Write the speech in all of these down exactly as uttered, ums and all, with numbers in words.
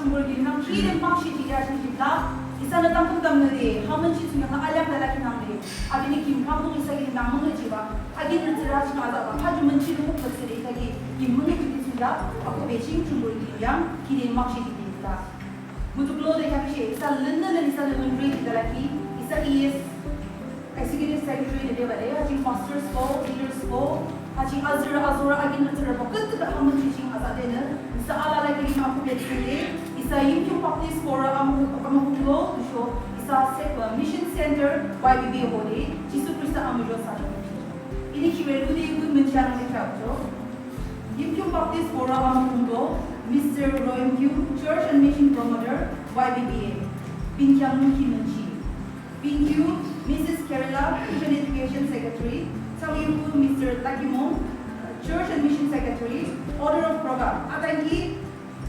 Chungbor kilim nangde makshe jihde ashi jihlah, isanü tamkhüntamnüde ha münchi thsungkheaknü alakhi nangde, apinü kim kambuk isa kilim nang müngühjihbah, akinrü tsührü ching azabah, ha ju münchi lukup mütsüde isa ki kim müngühjihde thsungkheak, akhuhbe ching chungbor kilim yang kilim makshe jihde lah. Mutuklode kheaküshe isa lünnü lün isanü lümre jihde lakhi, isa E S Executive Secretary de bebah le, ha ching pastors bo, leaders bo, ha ching azürü azorü akinrü tsührü bo, küdükhüh ha münchi ching azadünü, isa alala kilim akhuhbe thsüde, isa Yimkhiung Baptist Borü Amukhung, Amukhungdo tüsho, isa se-, uh, Mission Center Y B B A hode, Jisu Khrista amuzho thsüde. Inü khihni lude bu münchi anangde kheahchoh. Yimkhiung Baptist Borü Amukhungdo, Mister Royimkhiung, Church and Mission Promoter, Y B B A. Binkheam mungki münchi. Binkhiu, Missus Kerala, Christian Education Secretary, Changyipu, Mister Lakimon, Church and Mission Secretary, Order of Program, atanki,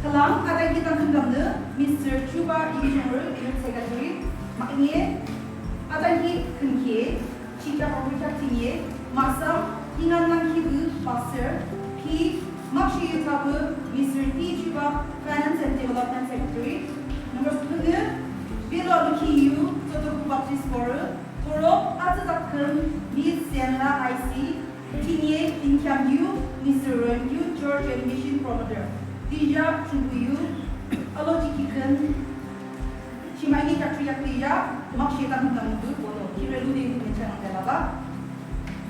khülang, atanki tamkhüntamnü, Mister Chuba Yimchungrü, Youth Secretary, mahnye, atanki, khünkhi, chikya pabukya tinye, mahsam, hingan nangkibu, Pastor, phi, makshe yu tabu, Mister T Chuba, Finance and Development Secretary, number two, Belo Luki Yu, Totoku Baptist Borü, Borü, atsü taküm, Miss Senla I C, tinye, Binkheam Yu, Mister Royimkhiu, Church and Mission Promoter, Dija Chubu Yu, alo chiki kün, Chima ini kak triak triya, makshe tamkhüntamnübu, boto, khihni lude bu münchi anangde labah.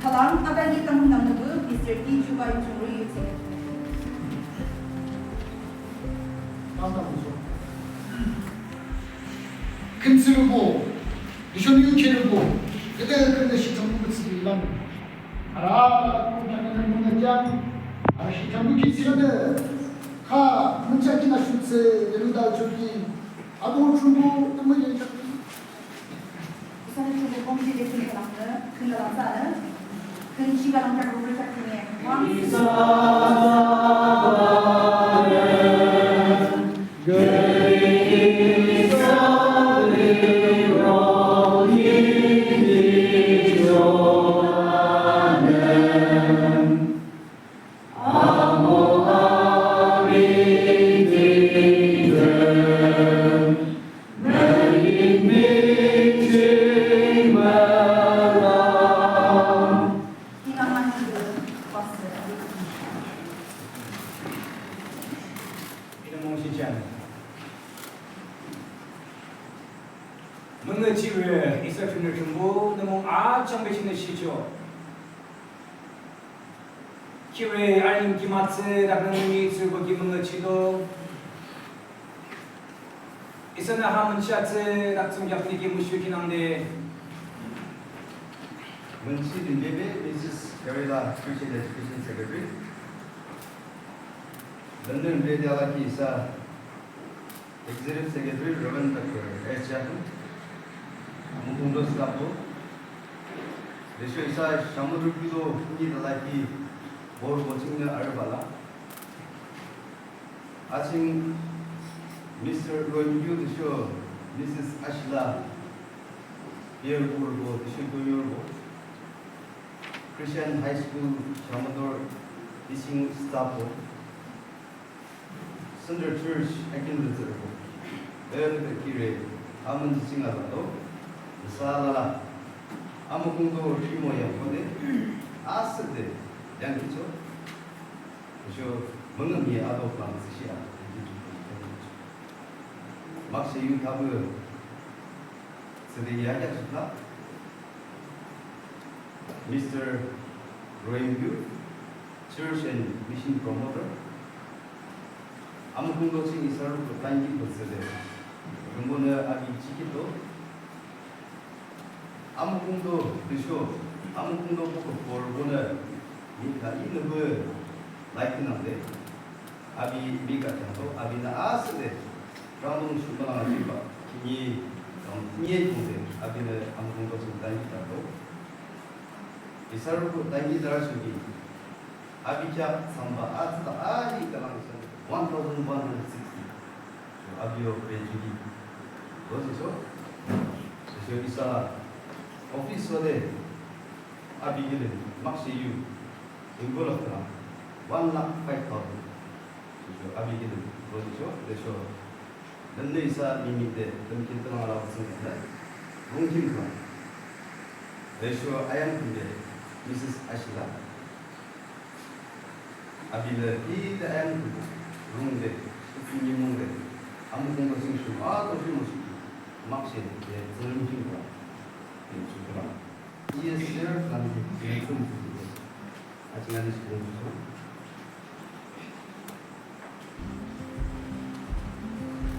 Khülang, atanki tamkhüntamnübu, Mister T Chuba Yimchungrü Youth Secretary. Tamkhüntamnübo. Küntsürübo, Yimchungrü kürübo, kede künde shi tamkhüntamnübo tsübi lang. Ara, künde künde künde kyan, ara shi tamkhüntamnübo küntsürübo, kha, münchi kinü shutse, de luda choki, Ato chungu tümü ye chak. Isanü chungu committee de kün kalang nü, kün kalang sa nü. Kün shi kalang chak rubber chak kün ye. One. Müngühjihpü isa Thrünrü Thrünpuh nü mung achangbe chingnü shichoh. Khihni alim kim atsü daknü nü mihtsürübo ki müngühjihdo. Isanü ha münchi atsü dak thsungkheak nü ki mushu kinangde. Münchi dinbebe Missus Kerala Christian Education Secretary. London Bedi alaki isa Executive Secretary Reverend Doctor S Jaku, Amukhungdo staff bo, tüsho isa Shamator kiuto nyi talaki board bo chingnü arübah la. Aching Mister Royimkhiu tüsho Missus Ashila, beer board bo tüsho goyor bo, Christian High School Shamator teaching staff bo, Central Church akin lüzürübo. Ön kire, amün chinga lato. Nüsa alala. Amukhungdo rhimo yangkhode. Asühde. Yangkhichoh. Tüsho müngnü ato plan sishia. Makshe yu thabü. Tsüde yakya chukha. Mister Royimkhiu, Church and Mission Promoter. Amukhungdo ching isa rukhüh tanki pütsüde. Rümbonü abi chikito. Amukhungdo tüsho. Amukhungdo poko por bonü. Mikha inübü. Laikhinangde. Abi mika khyangto, abinü asühde, rangdung shubah lang ajiba, khihni, rang khihni kungde, abinü Amukhungdo ching tanki tato. Isa rukhüh tanki dara shuki, abi kya samba atsüta ali kalang isa, one thousand one hundred sixty. So, abi yo graduate. Lo si so, so isa office so de, abi gile, makshe yu, envelope kalang, one lakh five thousand. Tüsho abi kilim, lo tüsho, tüsho. Nünü isa mimide tümükhüh tümü alabah thsungkheak rungkheak khülang. Tüsho ayangkheak de Mrs. Ashila. Api le ide ayangkheak rungde, ifi nimungde, amukhung kasing shung ato shi moshi. Makshe de tsüngkheak khülang. Tümükhüh khülang. Yes, sir. Kami de tümükhüh khülang. Ajing alis khülang.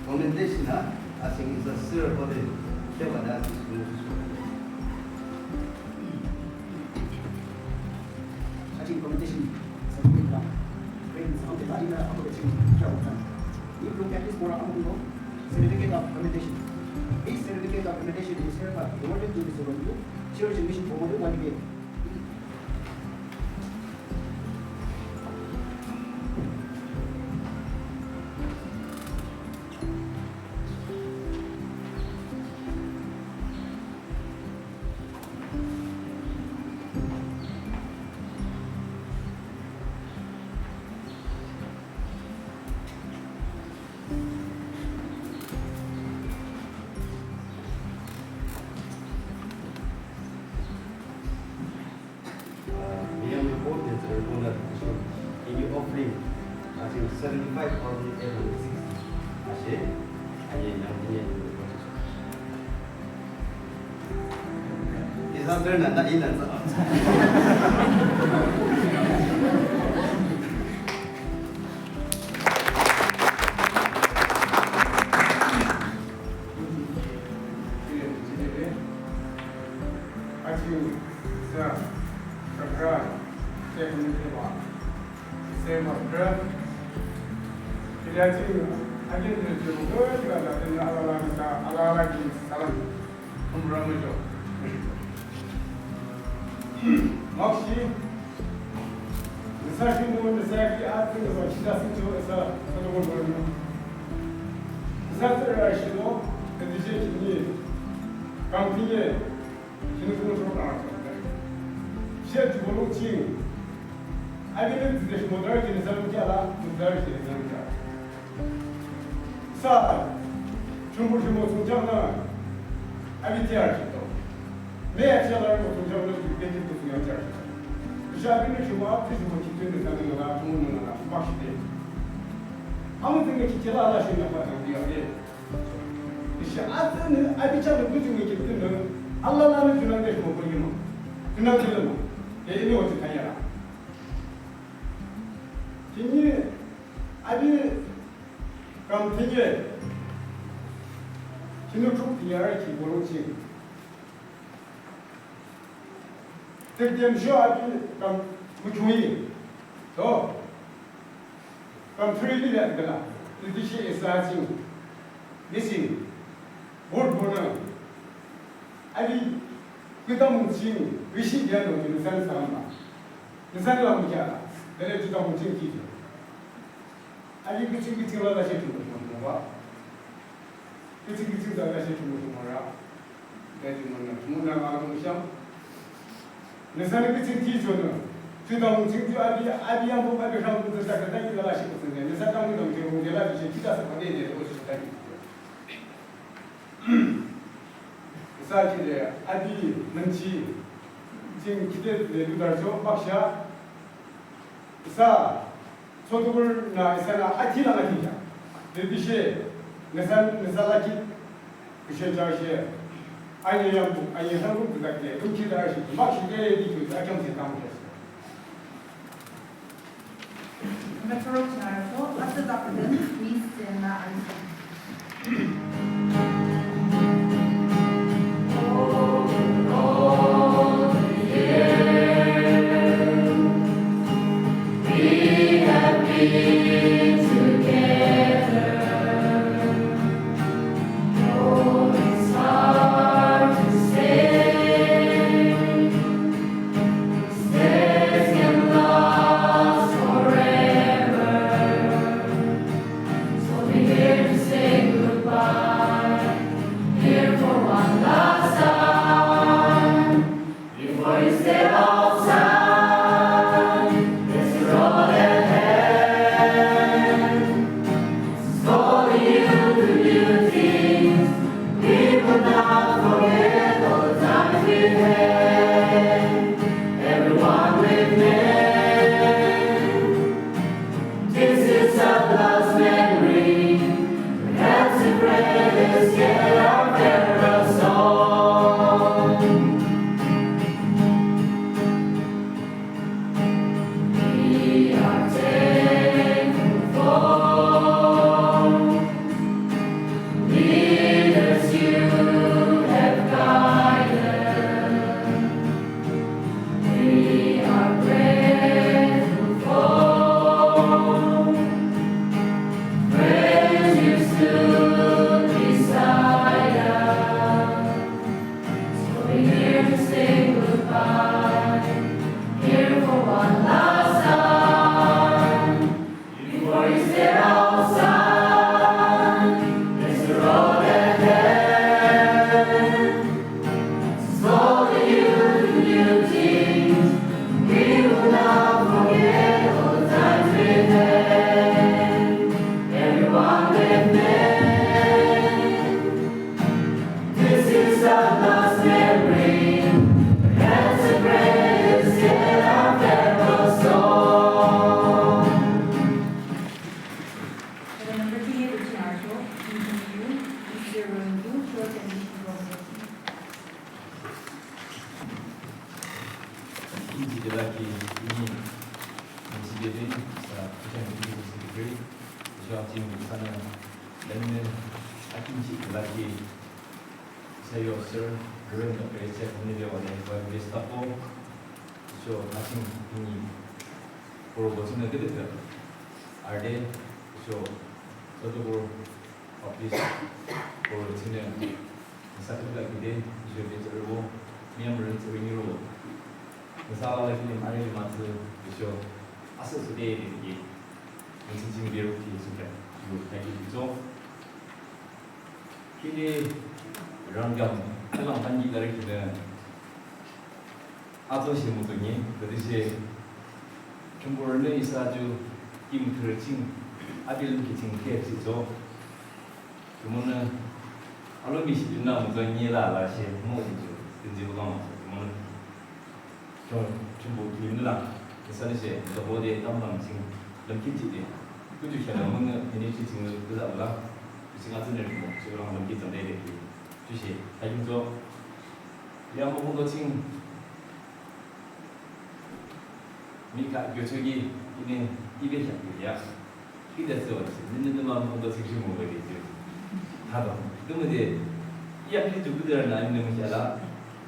Commendation a, asing isa sir ode, kheahbanü asing sir. Ajing commendation certificate la, friends, ang kita ina ako de ching kheahbanü. If you practice more, ang certificate of commendation. This certificate of commendation is hereby awarded to Mister Romeo, Church and Mission Promoter, one year. Uh, Myanmar Post de tsührübo nü tüsho ini offering, I think seventy-five thousand eight hundred sixty. Ashe, aye, yang ini. Isa turn na, na ina sa. Aji, sa, kakra, teknik ba, sema kra. Kila ji, aji ji ji ko ji ba da, ala ala ji sa, ala ala ji salam. Tumra mo jo. Makshi, nüsa shi mo, nüsa ki at, nüsa shi da si jo, nüsa, sa do mo mo. Nüsa tsü ra shi mo, ka di je ki ni, kam ki ye, ki ni ko mo cho ka. Shi ju bo lo ching. Abi ne di je shi mo da ki nüsa mo ki ala, mo da ki nüsa mo ki ala. Sa, chumbu chumbu sungchang na, abi tiar chito. Me a tiar la mo sungchang na, ki beti to sungchang tiar chito. Sa abi ne chumbu abi chumbu chito ne sa ne na, chumbu ne na, mak shite. Amu tene ki tiar la la shi na pa na dia de. Sa abi ne, abi tiar ne bu chumbu chito ne, ala la ne chumbu de mo ko yimo. Chumbu de mo. E, e, o ti ta ya. Kini, abi, kam tinye, kini truk tinye ara ki bolo ching. Tek dem sho abi, kam muchui. To. Kam three li la gala. Titi shi isa ching. Missing. Board bona. Abi, kutam ching. Rishi dia no, ni san sama. Ni san la mucha. Dele kutam ching ki. Aji kiching kiching la la she chungmo chungmo ba. Kiching kiching la la she chungmo chungmo ra. Dai chungmo na, chungmo na ma chungmo shang. Nüsa ni kiching ki chungmo. Chudang ching chu abi, abi yang bu abi shang bu ta ka ta ki la la she bu ta. Nüsa tang ni dang chungmo de la she ki ta sa ba de de bu shi ta ki. Isa ki de, abi nangchi. Ching ki de de lu dar cho, bak sha. Isa, Sotukur na isa na ati lang ati ja. Dedi she, nüsa, nüsa laki, kishe ja she, anye yam, anye yam bu dak de, lum ki da shi, mak shi de, di ki, akyam se tam ke. Metro Chinato, asa dak de, Miss Sena Anson. Mister Rondu, short and program. Inji de laki ini inji de sa kuchang ini secretary. Jua jing sana dan ini akin ji de laki. Isa yo sir, Reverend Doctor H F Hanibe wale, wale Gestapo, so, haching ini, puro bochung na gede gede. Arde, so, Sotobor Baptist, puro chine, sa gede gede, so, gede gede ro, miam ren gede ro. Sa wale ini, ari matse, so, asa sede de, ini, ini ching biru ki, so, ka, yu, ka ki, so. Kide rangyang, kilang hanji lari kide. Ato shi mutu ni, tadi shi. Kembo ne isa ju kim kere ching, abil ki ching ke si so. Kembo ne, alo mi shi na mutu ni la la shi, mo di ju, di ju lang, kembo ne. Chong, chongbo ki nila, isa ni she, dobo de tam tam ching, lam ki chi de. Ku ju she la mung, ni chi ching de za la. Ching a zin de mo, so lang lam ki zan de de ki. Ju she, ta yung zo. Ya mo mo do ching. Mi ka gyo cho gi, ini, ibe sha ki ya. Ki de so, ni ni ma mo do ching mo de ki. Ha do. Tu mo de. Ya ki ju ku de na ni mo sha la.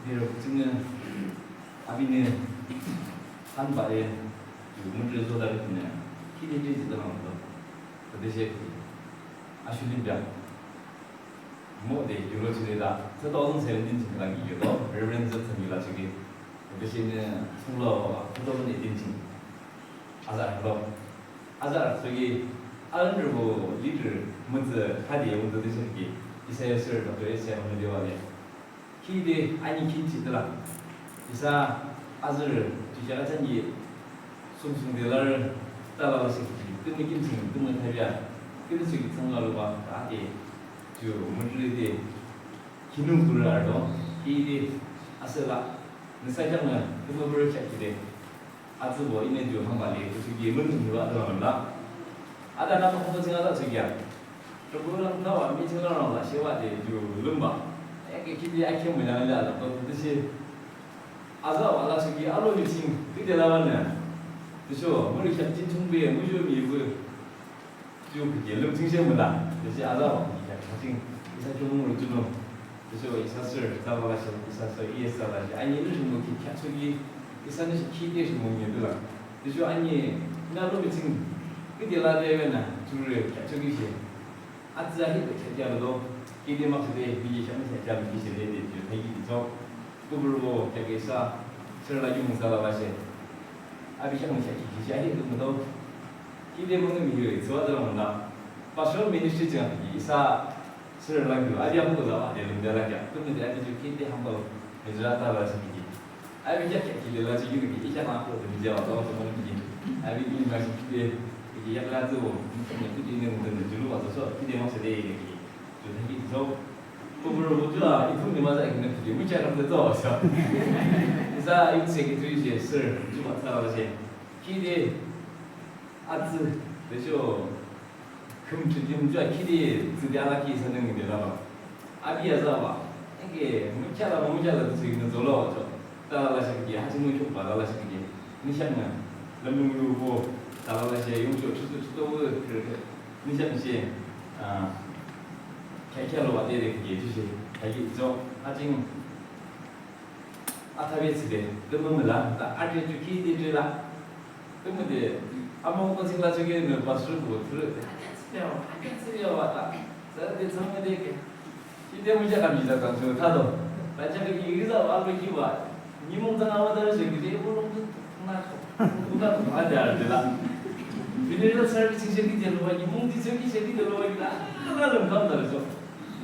Ni ro ching. Abinü hanbah e, yu mungre zo da rütünü, khide de zide lang do. Tade she ki, ashu lim bia. Mo de, yu ro chile da, two thousand seventeen ching lang yu do, Reverend Zetsang yu la chige. Tade she ne, sung lo, two thousand eighteen ching. Azar lo. Azar so ki, alın rübo leader, mungze, hadi, mungze de she ki, isa yo sir, Doctor H C M de wale. Khide ani khin chidela. Isa azürü, tüsha atsani sungsung de larü, tala lasi ki, tümü kim ching, tümü tabia, khide ching tsang la luba, ta de, ju mudri de, kinung kura ardo, khide, asela, nisa jang na, tümü bürü chak khide. Atsübo ine ju hamba le, kusu ge mün ni wa dra la. Ada na ko ko singa da su ya. Ko ko la na wa mi singa la la she wa de ju lumba. Ya ke ki de a ke mu la la la ko de shi. Aza wa la su ge a lo mi sing, ki de la wa ne. De sho, mu ri sha jin chung be, mu ju mi bu. Ju kije lüm ching she müla, de shi aza wa kije kaching, isa ju mung ru ju no, de shi isa sir, za wa la shi, isa sir, iya sa la shi, ani lu shi mung ki kya chu ki, isa ni shi ki de shi mung ye de la, de shi ani, na lu mi ching, ki de la de we na, ju re kya chu ki shi, a zi a hi de kya kya lo, ki de ma shi de, bi ye sha mi kya kya lo ki shi de de, ju ta ki de cho. Kuburbo, kya ke sa, sir la yung sa la ba she. Abi sha mung sha ki, ki sha hi, kuburbo. Ki de mung mi yue, so da mung da. Pastoral ministry jang ki, isa, sir la yung, abi amu da ba, de lung da la kya. Kuburbo de abi ju ki de humble, me jira ta la shi ki. Abi kya kya ki de la ju yung ki, isa ma ko de ja wa, to mung ki. Abi ni ma shi ki de, ki ya la zu, ni ki de ne mung de ju lu wa so, ki de ma se de ki. Ju thaki ju. Kuburbo ju a, itum ni ma za ki na ki, mu cha kam de to so. Isa youth secretary je, sir, ju ma sa la je. Ki de, a zi, de jo, kum chu jim ju a ki de, zi de a la ki sa nung de la ba. Abi ya za ba. Ege, mu cha la, mu cha la, de zi ne zo lo jo. Ta la shi ki, ha zi mu ju ba la shi ki. Ni sha na. La mu mu bo. Ta la shi, yung jo, chu chu chu wo, kre kre. Ni sha ni shi. Ah. Kya kya lo wa de de ki ju shi, kya ki jo, a jing, a ta be tsi de, de mo mo la, ta a de ju ki de de la, de mo de, a mo ko sing la ju ki ne pa su ko tru, a de tsi de wa, a de tsi de wa ta, sa de tsa mo de ke, ki de mo ja ka mi da ta ju ta do, ta ja ke ki ri za wa lo ki wa, Nimung tang awa dara sheki de, ebo lung tu, na ko, na ko, a de a de la. Funeral service sheki de lo wa, nimung di sheki sheki de lo wa, na, na lung kam dara so.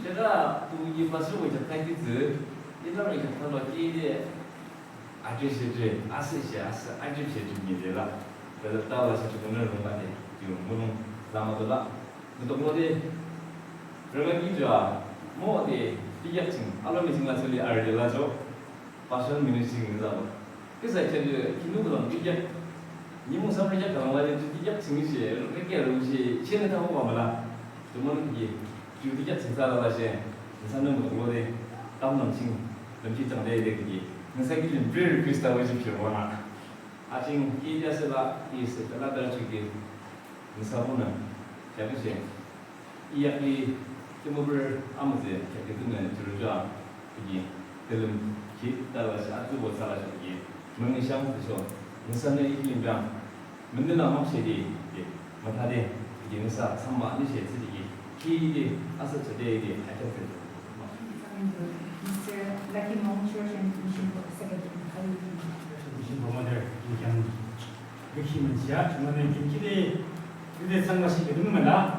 Sheka, tu yi pa su wo ja ta ki zi, yi na ri ka ta lo ki de, a de she de, a se she, a se, a de she de ni de la. Ka da ta la she de ko na lung ba de, yu mo lung, la ma de la. Mo to mo de, rega ki jo a, mo de, ki yak ching, a lo mi ching la se li a de la jo. Pastoral ministry ngi zaba. Kisa kya ju kinu kulam ju kya. Nimung samri kya kalam la ju kya ching shi, rikya ru shi, shi ne ta ko ba mala. To Mung ki, ju di kya ching sa la la she, nüsa nü mung lo de, tam nang ching, lam ki chang de de ki, nüsa ki lim prayer request ta wa ji phi wa na. A ching, i ya se la, i se la da chu ki, nüsa mung na, kya ki she, i ya ki, ki mo bre, a mo ze, kya ki tu ne, ju ju a, ki, ki lim, ki, da la she, a tu bo sa la she ki, mung ni shang tu sho, nüsa ne i lim jang, Mende na makshe de, de, mathade, de, nüsa, samma, nüshe, tsüde, ki, de, asa, tsüde, de, acha, tsüde. Mister Lucky Mong, Church and Mission Board Secretary. Mission Board Mother, in can, Lucky Mong, ya, cuma ne, ki, ki, de, de, sama shi, de, mana.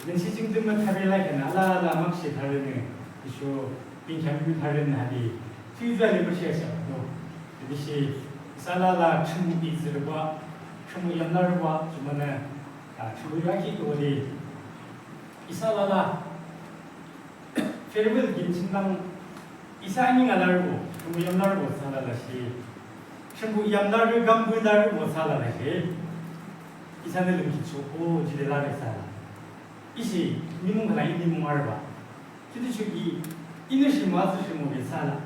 Nüsi jingdem thare la kena ala ala makshe thare ne, isho binchang yu thare ne hadi, tüjua le bashia sha no. Tüshe, isa alala chimung izirwa, chimung yamlarwa, chumana, ah, chimung yaki to le. Isa alala, farewell gin chingdang, Isa aning alarbo, Thrünpuh yamlarbo tsü alala shi. Thrünpuh yamlarü kambularbo tsü alala shi. Isanü lümkhichoh, o, jide larü tsü ala. Ishi, nimung khülang i nimung arüba. Khihni shuki, inü shimo atsü shimobe tsü ala.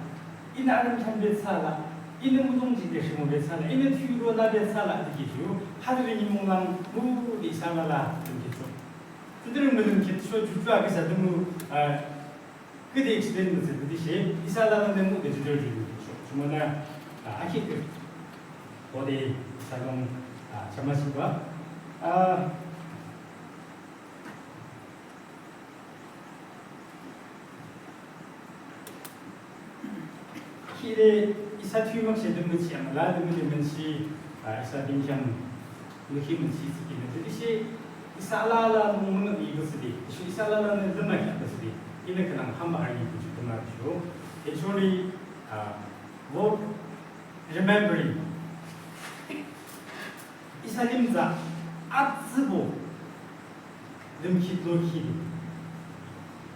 Inü arümchanbe tsü ala. Inü mudung jide shimobe tsü ala. Inü thiyuro labe tsü ala, dikhi shu. Hadürü nimung lang, bu, de isa alala, lümkhichoh. Tüdürü mülümkhichoh, juju akisa tümü, ah, Kede explain mütsü, kede she, isa alala ne mu de judor judor. So, sumona, ah, akhi ke. Ode, isa long, ah, chamasiba. Ah, khide, isa tümak she demu chi amala, demu de mensi, ah, isa binchang, Lucky Mong shi tsiki ne. Tüshe isa alala mung mung i ko sidi. Tüshe isa alala ne lümla kya ko sidi. Ine khülang hamba hari ko sidi ma sho. Actually, uh, what remembering. Isa limza atsübo lümkhitlo khi.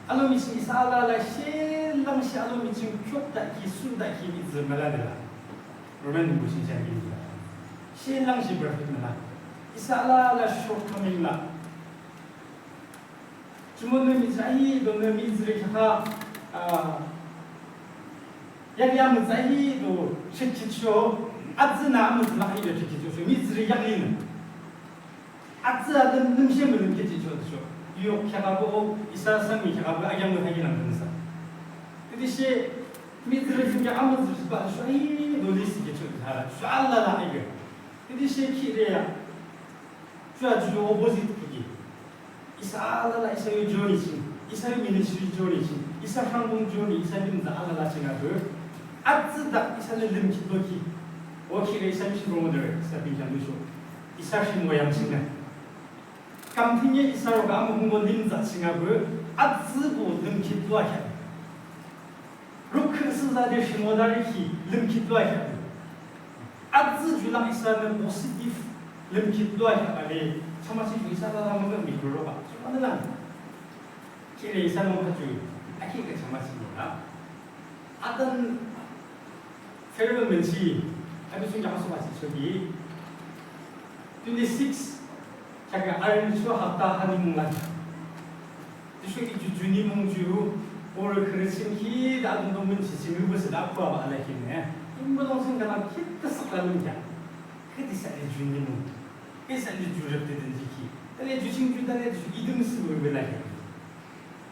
Alomi ching isa alala she lang she alomi ching kyokda ki sunda ki mi zü mala de la. Roman bu ching chan ki la. She lang she perfect mala. Isa alala shortcoming la. Jumonü mi zü ahi, donü mi zü re kaka, ah, yari amü zü ahi, do, chit chit sho, atsü na amü zü la ahi, do, chit chit sho, mi zü re yari nü. Atsü a lüm, lümshe mülümkhichoh, cho, cho. Yo, khyakabo, isa sami khyakabo, ayang mo thagi lang dünsa. Tüshe, mi zü re zü kya amü zü ba, sho, ai, do, lisi khechoh, ha, sho, alala, ai, ge. Tüshe, khire ya. Sho, a, ju, opposite, kiki. Isa alala, isa yo journey ching, isa yo ministry journey ching, isa hangbung journey, isa limza alala ching a bü. Atsü dak, isa le lümkhitlo ki. O khire isa mission promoter, isa binchang mission. Isa shimo yam ching a. Kamthünye isa roga amü hungbo limza ching a bü. Atsübo lümkhitlo a kya. Rukhüh sü zade shimo dari ki lümkhitlo a kya. Atsü ju lang isanü positive lümkhitlo a kya le. Chamachi ju isa alala mü mi kuro ba. Chuma ne lang. Kire isa mü kha ju. Aki ke chamachi mü la. Adan Farewell mensi, abi sung jang aso basi soki, twenty six, chaka arin so hapta hani mung la. Tüsho i ju juni mung ju, or Christian ki da adung dong mensi sing lu besi da kwa ba ala ki ne. Imba dong sing kana ki ta sak la lung ja. Ki di sa di juni mung. Ki sa di ju rep de den ji ki. Tale ju sing ju tale ju i dum si bu la ki.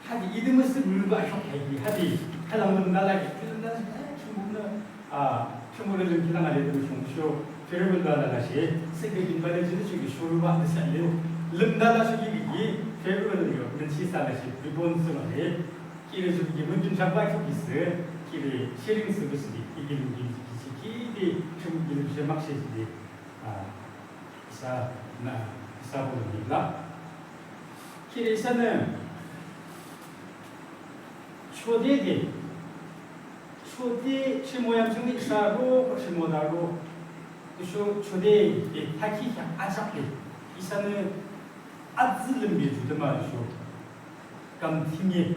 Hadi idimüsü bürüba shok hadi, hadi, halang lümdala ki, lümdala ki, eh, Thrünpuhnü, ah, Thrünpuhnü lümkhilang ale dümüshung sho, farewell dala la she, seke binbale jide sho ki shoruba disa le, lümdala sho ki ki, farewell yo, mensi sala she, ribbon sima le, kire sho ki, mungkin shakba sho ki se, kire sharing sü bisi ki, ki lümkhi ki, ki de, Thrünpuh ki lümshe makshe de, ah, isa, na, isa bo lümkhi la. Kire isanü, chode de, chode shimo yam ching de isa ro, shimo da ro. Isho chode de, thakhi kya achak de, isanü atsü lümbe ju de ma isho. Kam thinye.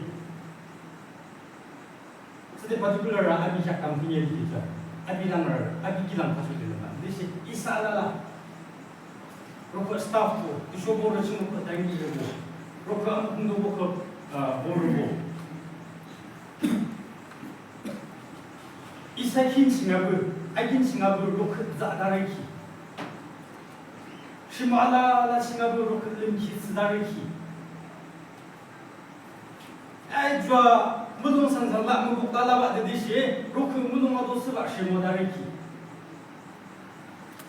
Sede particular ra abi kheak kam thinye dikhi cha. Abi lang ra, abi kilang khacho de lama. Desi isa alala. Rukhüh staff to, tüsho borü ching rukhüh tanki rübo. Rukhüh amukhungdo rukhüh, ah, borübo. Isa khin ching abuh, akin ching abuh rukhüh tsüdarüki. Shimo alala ching abuh rukhüh lümkhi tsüdarüki. Ai, jua mulong sangsang la, mukuk la la ba de de shi, rukhüh mulong ado thsübah shimo darüki.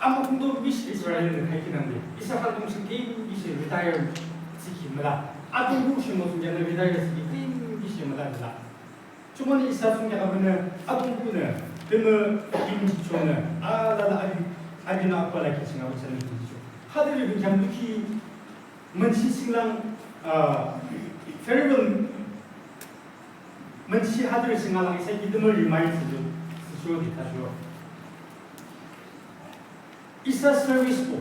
Amukhungdo bishi Israelnü khaiki nangde. Isa khülang ching kim bishi retire thsüki müla. Atungpuh shimo thsungkheaknü retire thsüki kim bishi müla müla. Jumonü isa thsungkheak abinü atungpuhnü tümü kim jichonü. Alala abi, abinü apuh la ki ching abuh thsanü kim jicho. Hadürü binkheam lukhi Münchi chinglang, ah, farewell, münchi hadürü chinglang isa ki tümü remind thsücho, thsücho ki thasho. Isa service ko.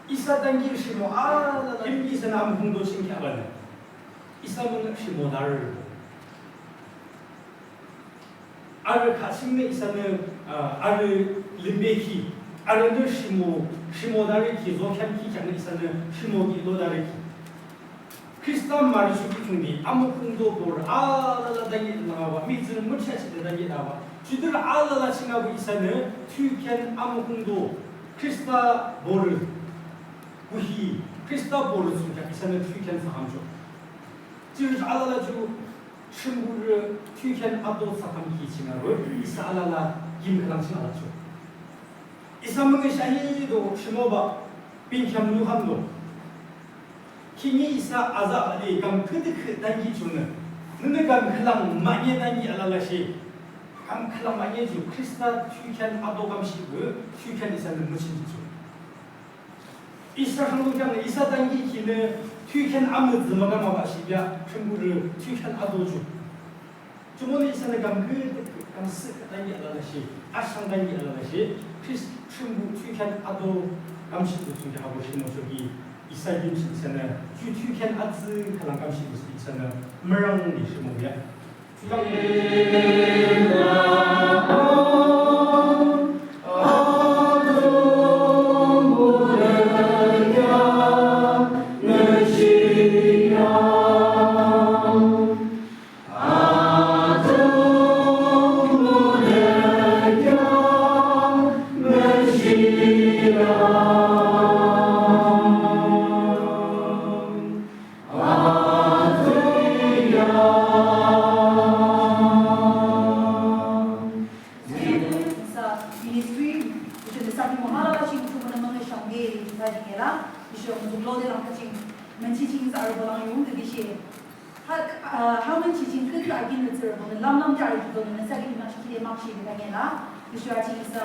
Isa tanki shimo alala, kim ki isa nü amukhungdo ching kheak banü. Isa münü shimo darü. Arü khah chingnü isanü, ah, arü limbeki, arünü shimo, shimo darüki, zokheamki kheaknü isanü shimo ki lo darüki. Khrista marüchoki thsungde, amukhungdo borü alala dangit laba, mihtsürü müthriachihde dangit laba. Judürü alala ching abuh isanü, thiyukhean amukhungdo, Khrista borü, kuhi, Khrista borü thsungkheak isanü thiyukhean thsakham cho. Judürü alala ju, Thrünpuh thiyukhean ato thsakham ki ching arü, isa alala kim khülang ching alacho. Isa müngisha hi do shimo ba, binkheam nü kham do. Khihni isa azabah le kam küdükhüh tanki chonü. Nünü kam khülang mahne tanki alala shi. Kam khülang mahne ju Khrista thiyukhean ato kamshihpü, thiyukhean isanü müchinjicho. Isa rhangdung kheaknü, isa tanki kinü, thiyukhean amütsü mükamabah shibah, Thrünpuh thiyukhean ato ju. Jumonü isanü kam küdükhüh, kam sükhüh tanki alala shi, ashang tanki alala shi, Khrist Thrünpuh thiyukhean ato kamshihpü thsungkheak abuh shimo choki, isa kimshi isanü, ju thiyukhean atsü khülang kamshihpü isanü, mürang ni shimo ya. Nüsa ministry, tüsho nüsa ki mo alala ching Thrünpuhnü müngühshang de, nüsa ki ngela, tüsho muzuk lode lang kaching, münchi ching nüsa arübo lang yung de shi. Ha, ah, ha münchi ching kükü akin nüsa arübonü, lamlam de arübonü, nüsa ki imang shi kide makshi de ngela, tüsho aching nüsa,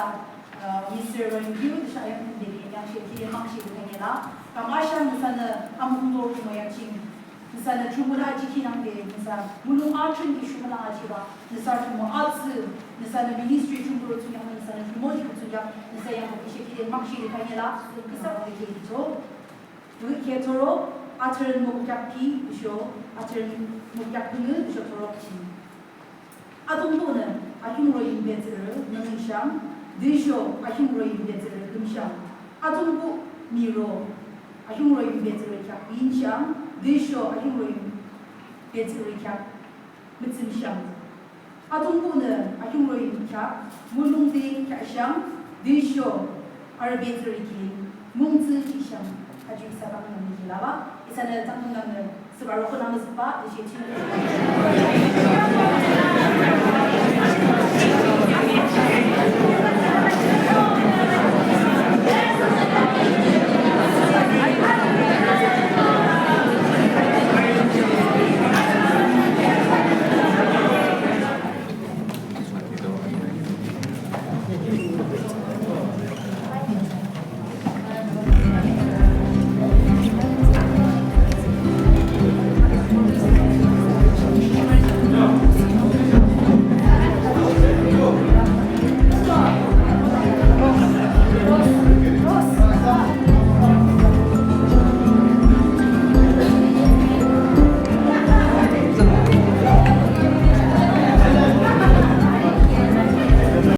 ah, Mister Royal View, tüsho ayang de imang shi kide makshi de ngela, kam asha nüsanü, amundo ki mo yaching, Nüsanü Thrünpuh la achiki nangde, nüsa mulong athrün ki shunü lang achiba, nüsa Thrünpuh atsü, nüsanü ministry Thrünpuh rütsü yang, nüsanü Thrünpuh rütsü yang, nüsa yang kok ishe kide makshi de kanyela, nüsa kok ishe kide cho. Luke toro, athrün mukyak pi, isho, athrün mukyak pünü, isho toro kchi. Atungpuhnü ahingro yimbe tsührü nangshang, tüsho ahingro yimbe tsührü kümshang. Atungpuh miro ahingro yimbe tsührü kheak binshang, tüsho ahingro yimbe tsührü kheak mütsümshang. Atungpuhnü ahingro yim kheak mulongde kheakshang, tüsho arübe tsührü ki mungtsü jihshang. Aji isa tamnü miki laba, isanü tamnü nü süba roko nü müsüba, tüshe ching.